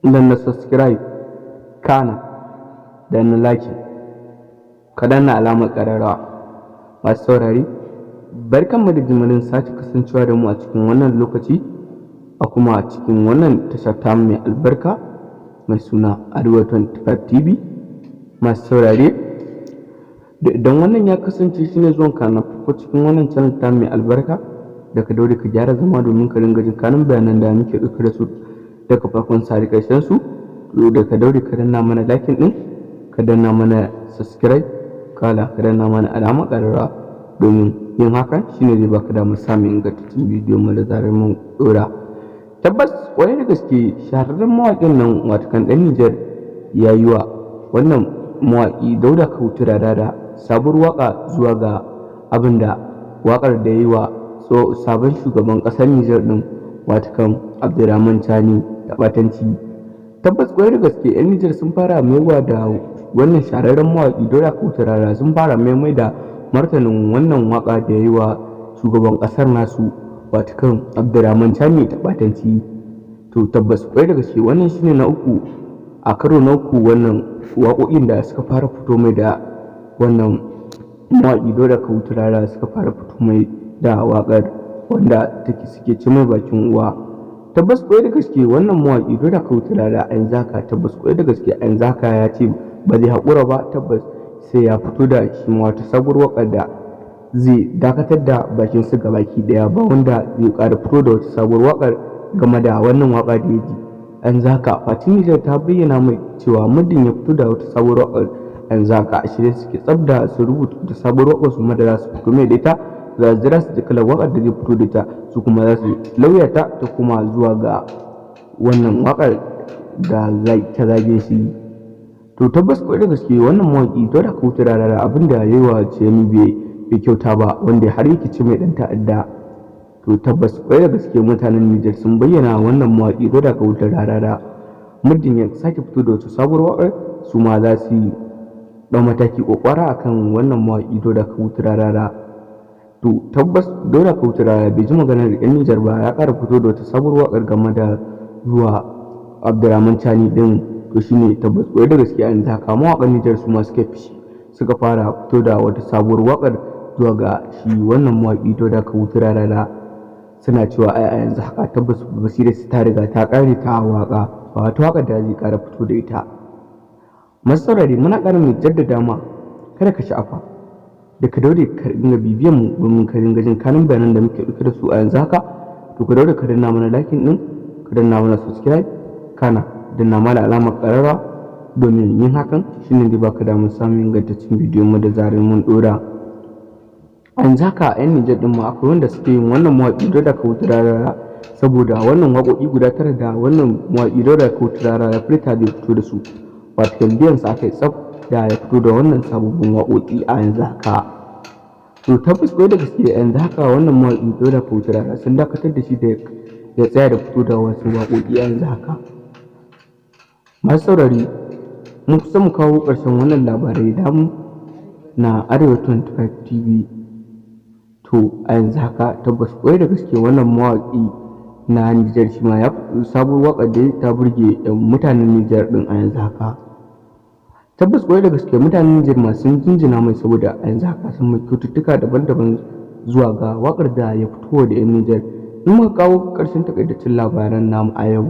Danna subscribe, kana danna like, ka danna alamar ƙararrawa. Masu saurare, barkanmu da jimirin sake kasancewa da mu a cikin wannan lokaci, a kuma a cikin wannan tasha tamu mai albarka mai suna Arewa 25 TV. Masu saurare, da idan wannan ya kasance shine zuwanka na farko cikin wannan channel tamu mai albarka, da ka daure ka gyara zama domin ka dinga jin kanun bayanan da muke ɗauke da su daga farkon sa har ƙarshen su. To, da ka daure ka danna mana liking ɗin, ka danna mana subscribe, kana ka danna mana alamar ƙararrawa, domin yin hakan shine zai baka damar samun ingantaccen bidiyon mu da zarar mun ɗora. Tabbas, ƙwarai da gaske, shahararren mawaƙin nan, watakan ɗan Nijar, ya yi wa wannan mawaƙi Dauda Kahutu Rarara sabuwar waƙa zuwa ga abin da waƙar da ya yi wa sabon shugaban ƙasar Nijar ɗin, watakan Abdurrahman Chani, ta ɓatanci. Tabbas, ƙwarai da gaske, 'yan Nijar sun fara maiwa da wannan shahararren mawaƙi Dauda Kahutu Rarara, sun fara maimai da martanin wannan waƙa da ya yi wa shugaban ƙasar nasu, watakan Abdurrahman Chani, ta ɓatanci. To, tabbas, ƙwarai da gaske, wannan shine na uku, a karo na uku, wannan waƙoƙin da suka fara fito mai da wannan mawaƙi Dauda Kahutu Rarara, suka fara fito mai da waƙar wanda take suke ci mai bakin uwa. Tabbas, ƙwarai da gaske, wannan mawaƙi Dauda Kahutu Rarara a yanzu haka, tabbas, ƙwarai da gaske, a yanzu haka ya ce ba zai haƙura ba, tabbas sai ya fito da shi ma wata sabuwar waƙar da zai dakatar da bakin su gabaki ɗaya, ba wanda zai ƙara fito da wata sabuwar waƙar game da wannan waƙa da ya ji. Yanzu haka Fati Nijar ta bayyana mai cewa muddin ya fito da wata sabuwar waƙar, yanzu haka a shirye suke tsaf da su rubuta da sabuwar waƙar su ma da za su fito mai da ita. Za su jira su ji kalar waƙar da zai fito da ita, su kuma za su lauya ta ta kuma zuwa ga wannan waƙar da ta zage shi. To, tabbas, ƙwarai da gaske, wannan mawaƙi Dauda Kahutu Rarara, abin da ya yi wa Tchiani bai kyauta ba, wanda har yake ce mai ɗan ta'adda. To, tabbas, ƙwarai da gaske, mutanen Nijar sun bayyana wannan mawaƙi Dauda Kahutu Rarara, muddin ya sake fito da wata sabuwar waƙar, su ma za su yi ɗau mataki ƙwaƙƙwara akan wannan mawaƙi Dauda Kahutu Rarara. To, tabbas, Dauda Kahutu Rarara bai ji maganar 'yan Nijar ba, ya ƙara fito da wata sabuwar waƙar game da zuwa Abdurrahman Chani ɗin. To, shine tabbas, ƙwarai da gaske, a yanzu haka mawaƙan Nijar su ma suka fishi, suka fara fito da wata sabuwar waƙar zuwa ga shi wannan mawaƙi Dauda Kahutu Rarara. Suna cewa ai a yanzu haka tabbas basirar su ta riga ta ƙare ta waƙa, ba wata waƙar da zai ƙara fito da ita. Masu saurare, muna ƙara mai jaddada ma, kada ka sha'afa da ka daure ka dinga bibiyan mu domin ka dinga jin kanun bayanan da muke ɗauke da su a yanzu haka. To, ka daure ka danna mana liking ɗin, ka danna mana subscribe, kana danna mana alamar ƙararrawa, domin yin hakan shine zai baka damar samun ingantaccen bidiyon mu da zarar mun ɗora. A yanzu haka a 'yan Nijar ɗin ma akwai wanda suke yin wannan mawaƙi Dauda Kahutu Rarara, saboda wannan waƙoƙi guda 9 da wannan mawaƙi Dauda Kahutu Rarara ya furta zai fito da su, wato biyan sa aka yi tsaf da ya fito da wannan sababbin waƙoƙi a yanzu haka. To, tabbas, ƙwarai da gaske, yanzu haka wannan mawaƙi Dauda Kahutu Rarara sun dakatar da shi da ya tsaya da fito da wasu waƙoƙi a yanzu haka. Masu saurare, mun kusa mu kawo ƙarshen wannan labarai namu na Arewa 25 TV. To, a yanzu haka, tabbas, ƙwarai da gaske, wannan mawaƙi na Nijar shi ma ya sabuwar waƙar da ta burge mutanen Nijar ɗin a yanzu haka. Tabbas, ƙwarai da gaske, mutanen Nijar ma sun jinjina mai, saboda a yanzu haka sun mai kyaututtuka daban-daban zuwa ga waƙar da ya fito da 'yan Nijar. In muka kawo ƙarshen takaitaccen labaran namu a yau.